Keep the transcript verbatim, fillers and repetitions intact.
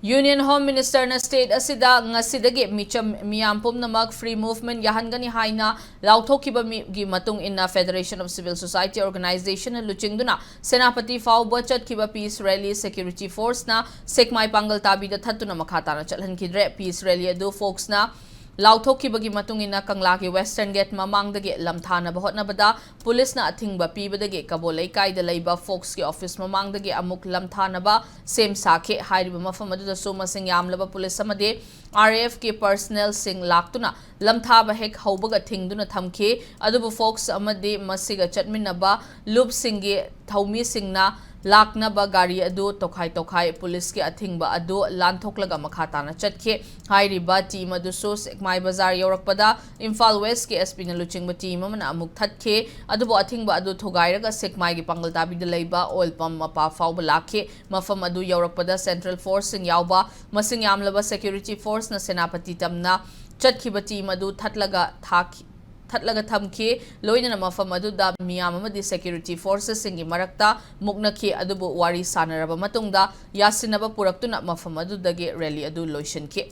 Union Home Minister ꯅ state ꯑꯁꯤꯗ ꯉꯁꯤꯗꯒꯤ ꯃꯤꯆꯝ ꯃꯤꯌꯥꯝ ꯄꯨꯝꯅꯃꯛ free movement ꯌꯥꯍꯟꯒꯅꯤ ꯍꯥꯏꯅ ꯂꯥꯎꯊꯣꯛꯈꯤꯕ ꯃꯤꯒꯤ ꯃꯇꯨꯡ ꯏꯟꯅ Federation of Civil Society Organization ꯅ ꯂꯨꯆꯤꯡꯗꯨꯅ ꯁꯦꯅꯥꯄꯇꯤ ꯐꯥꯎꯕ ꯆꯠꯈꯤꯕ peace rally security force ꯅ ꯁꯦꯛꯃꯥꯏ ꯄꯥꯡꯒꯜ ꯇꯥꯕꯤꯗ ꯊꯠꯇꯨꯅ ꯃꯈꯥ ꯇꯥꯅ ꯆꯠꯍꯟꯈꯤꯗ꯭ꯔꯦ꯫ Peace rally ꯑꯗꯨ folks ꯅ ꯂꯥꯎꯊꯣꯛꯈꯤꯕꯒꯤ ꯃꯇꯨꯡ ꯏꯟꯅ ꯀꯪꯂꯥꯒꯤ western gate ꯃꯃꯥꯡꯗꯒꯤ ꯂꯝꯊꯥꯅꯕ ꯍꯣꯠꯅꯕꯗ police ꯅ ꯑꯊꯤꯡꯕ ꯄꯤꯕꯗꯒꯤ ꯀꯕꯣ ꯂꯩꯀꯥꯏꯗ ꯂꯩꯕ folks ꯀꯤ office ꯃꯃꯥꯡꯗꯒꯤ ꯑꯃꯨꯛ ꯂꯝꯊꯥꯅꯕ ꯁꯦꯝ ꯁꯥꯈꯤ꯫ ꯍꯥꯏꯔꯤꯕ ꯃꯐꯝ ꯑꯗꯨꯗꯁꯨ ꯃꯁꯤꯡ ꯌꯥꯝꯂꯕ police ꯑꯃꯗꯤ R A F ꯀꯤ personnel ꯁꯤꯡ ꯂꯥꯛꯇꯨꯅ ꯂꯝꯊꯥꯕ ꯍꯦꯛ ꯍꯧꯕꯒ ꯊꯤꯡꯗꯨꯅ ꯊꯝꯈꯤ꯫ ꯑꯗꯨꯕꯨ folks ꯑꯃꯗꯤ ꯃꯁꯤꯒ ꯆꯠꯃꯤꯟꯅꯕ ꯂꯨꯞꯁꯤꯡꯒꯤ ꯊꯧꯃꯤꯁꯤꯡꯅ ꯂꯥꯛꯅꯕ ꯒꯥꯔꯤ ꯑꯗꯨ ꯇꯣꯈꯥꯏ ꯇꯣꯈꯥꯏ police ꯀꯤ ꯑꯊꯤꯡꯕ ꯑꯗꯨ ꯂꯥꯟꯊꯣꯛꯂꯒ ꯃꯈꯥ ꯇꯥꯅ ꯆꯠꯈꯤ꯫ ꯍꯥꯏꯔꯤꯕ team ꯑꯗꯨꯁꯨ ꯁꯦꯛꯃꯥꯏ ꯕꯖꯥꯔ ꯌꯧꯔꯛꯄꯗ ꯏꯝꯐꯥꯜ West ꯀꯤ S P ꯅ ꯂꯨꯆꯤꯡꯕ team ꯑꯃꯅ ꯑꯃꯨꯛ ꯊꯠꯈꯤ꯫ ꯑꯗꯨꯕꯨ ꯑꯊꯤꯡꯕ ꯑꯗꯨ ꯊꯨꯒꯥꯏꯔꯒ ꯁꯦꯛꯃꯥꯏꯒꯤ ꯄꯥꯡꯒꯜ ꯇꯥꯕꯤꯗ ꯂꯩꯕ oil pump ꯃꯄꯥ ꯐꯥꯎꯕ ꯂꯥꯛꯈꯤ꯫ ꯃꯐꯝ ꯑꯗꯨ ꯌꯧꯔꯛꯄꯗ central force ꯁꯤꯡ ꯌꯥꯎꯕ ꯃꯁꯤꯡ ꯌꯥꯝꯂꯕ security force ꯅ ꯁꯦꯅꯥꯄꯇꯤ ꯇꯝꯅ ꯆꯠꯈꯤꯕ team ꯑꯗꯨ ꯊꯠꯂꯒ ꯊꯥꯈꯤ꯫ ꯊꯠꯂꯒ ꯊꯝꯈꯤ꯫ ꯂꯣꯏꯅꯅ ꯃꯐꯝ ꯑꯗꯨꯗ ꯃꯤꯌꯥꯝ ꯑꯃꯗꯤ security forces ꯁꯤꯡꯒꯤ ꯃꯔꯛꯇ ꯃꯨꯛꯅꯈꯤ꯫ ꯑꯗꯨꯕꯨ ꯋꯥꯔꯤ ꯁꯥꯟꯅꯔꯕ ꯃꯇꯨꯡꯗ ꯌꯥꯁꯤꯟꯅꯕ ꯄꯨꯔꯛꯇꯨꯅ ꯃꯐꯝ ꯑꯗꯨꯗꯒꯤ rally ꯑꯗꯨ ꯂꯣꯏꯁꯤꯟꯈꯤ꯫